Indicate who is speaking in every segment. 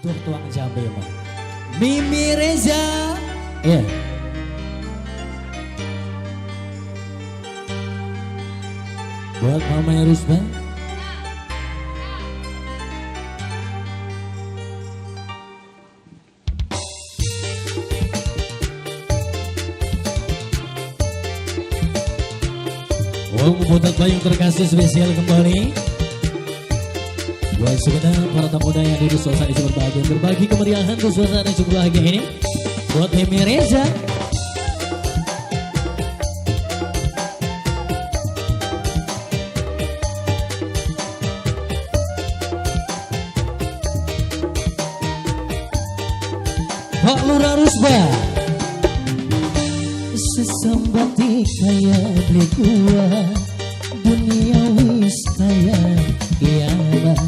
Speaker 1: Aduh tuang jambe mah. Mimi Reza. Iya. Yeah. Buat Mama Rusba. Wong Butet Payung terkasih spesial kembali buat segenap para tamu yang di suasana yang berbahagia, berbagi kemeriahan ke suasana yang berbahagia ini. Buat Mimi Reza. Pak Lurah Rusba. Sesambati kaya beli gua, dunia wis kaya kiamat.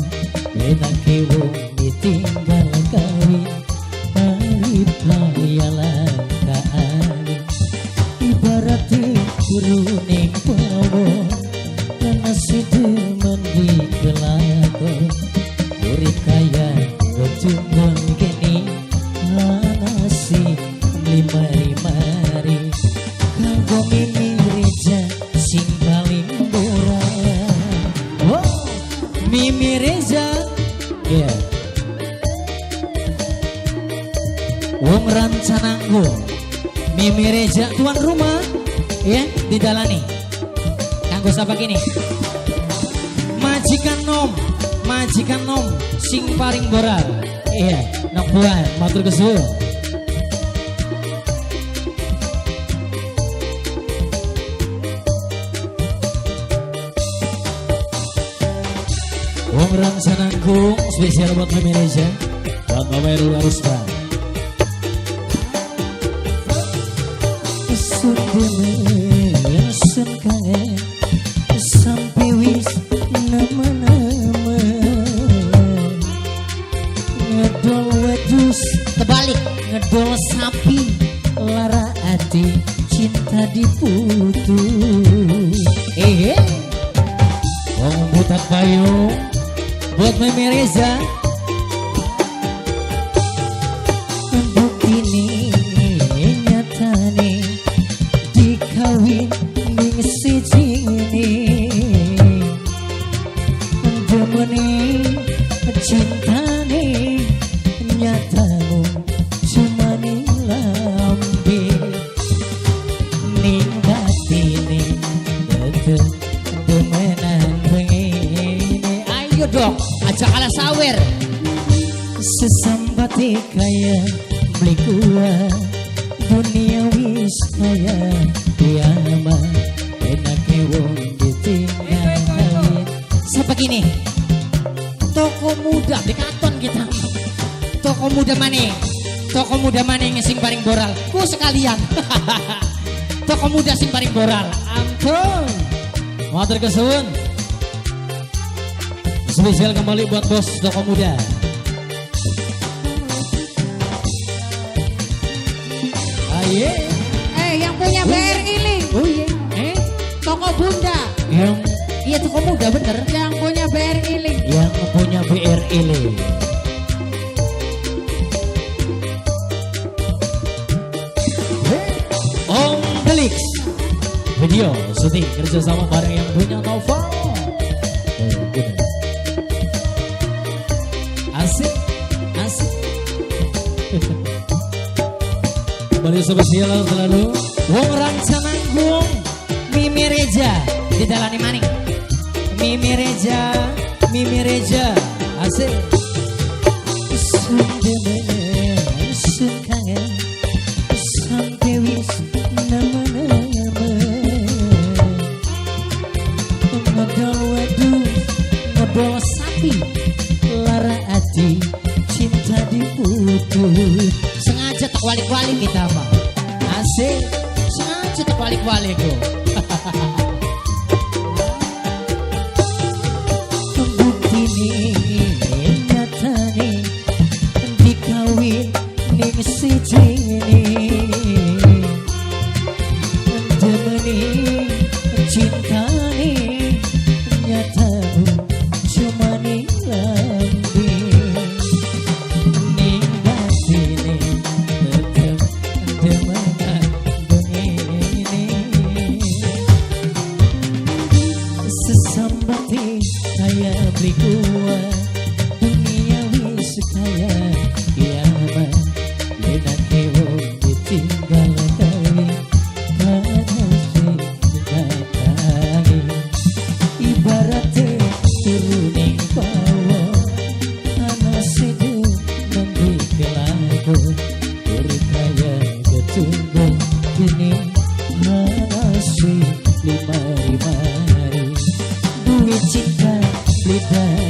Speaker 1: Enake wong ditinggal kawin, urip kaya langka angin. Ibarate turu ning pawon, nasi demen dikelakon. Urip kaya gejungan geni, nasi mari-mari. Kanggo Mimi Reza sing paling murah. Wow, Mimi Reza. Iya. Yeah. Wong Rancananggo. Mimi Reza tuan rumah ya didalani. Kanggo sapa kini? Majikan nom sing paling boral. Iya, nok buan matur kesuwun. Wong Rancanangkung spesial buat Mimi Reza, buat Mama Erul Rusba. Sun demen, sun kangen, sampai wis nemen-nemen. Ngedol wedhus terbalik, ngedol sapi, lara ati cinta diputus. Wong Butet Payung buat Mimi Reza. Buktine nyatane dikawin ning sijine, demene cintane nyatamu cuma ning lambe, ning batine tetep demenan bengene. Ayo dong, ajak ala sawer. Sesambate kaya beli gua, dunia wis kaya kiamat. Enake wong ditinggal kawin. Siapa gini? Toko muda dekaton kita. Toko muda maning, toko muda maning sing paling boral. Ku sekalian. Toko muda sing paling boral. Ampun. Matur kesuwun. Spesial kembali buat bos toko muda. Aye.
Speaker 2: Yang punya BRI Link.
Speaker 1: Oh iya.
Speaker 2: Toko Bunda.
Speaker 1: Yang iya toko muda bener.
Speaker 2: Yang punya BRI Link.
Speaker 1: Yang punya BRI Link. Om Felix. Video syuting kerjasama bareng yang punya Novel. Asik, asik. Kembali spesial selalu Wong Rancananggung Mimi Reza didalani maning. Mimi Reza, Mimi Reza, asik. Sun demen, sun kangen, sampai wis nemen-nemen. Ngedol wedhus, ngedol sapi, lara ati cinta diputus. Sengaja tak walik-walik kita mah. Asik, sengaja tak walik-walik kok. Buktine nyatane dikawin ning sijine, demene cintane nyatamu cuma ning lambe. kaya beli kuat, dunia wis kaya kiamat. Enake wong ditinggal kawin, kadang sing datangi. Ibarate turu ning pawon, ana sedo nembe kelakon. Urip kaya ketunggu kini, ana sing limari-mari. Duwe cinta lidah.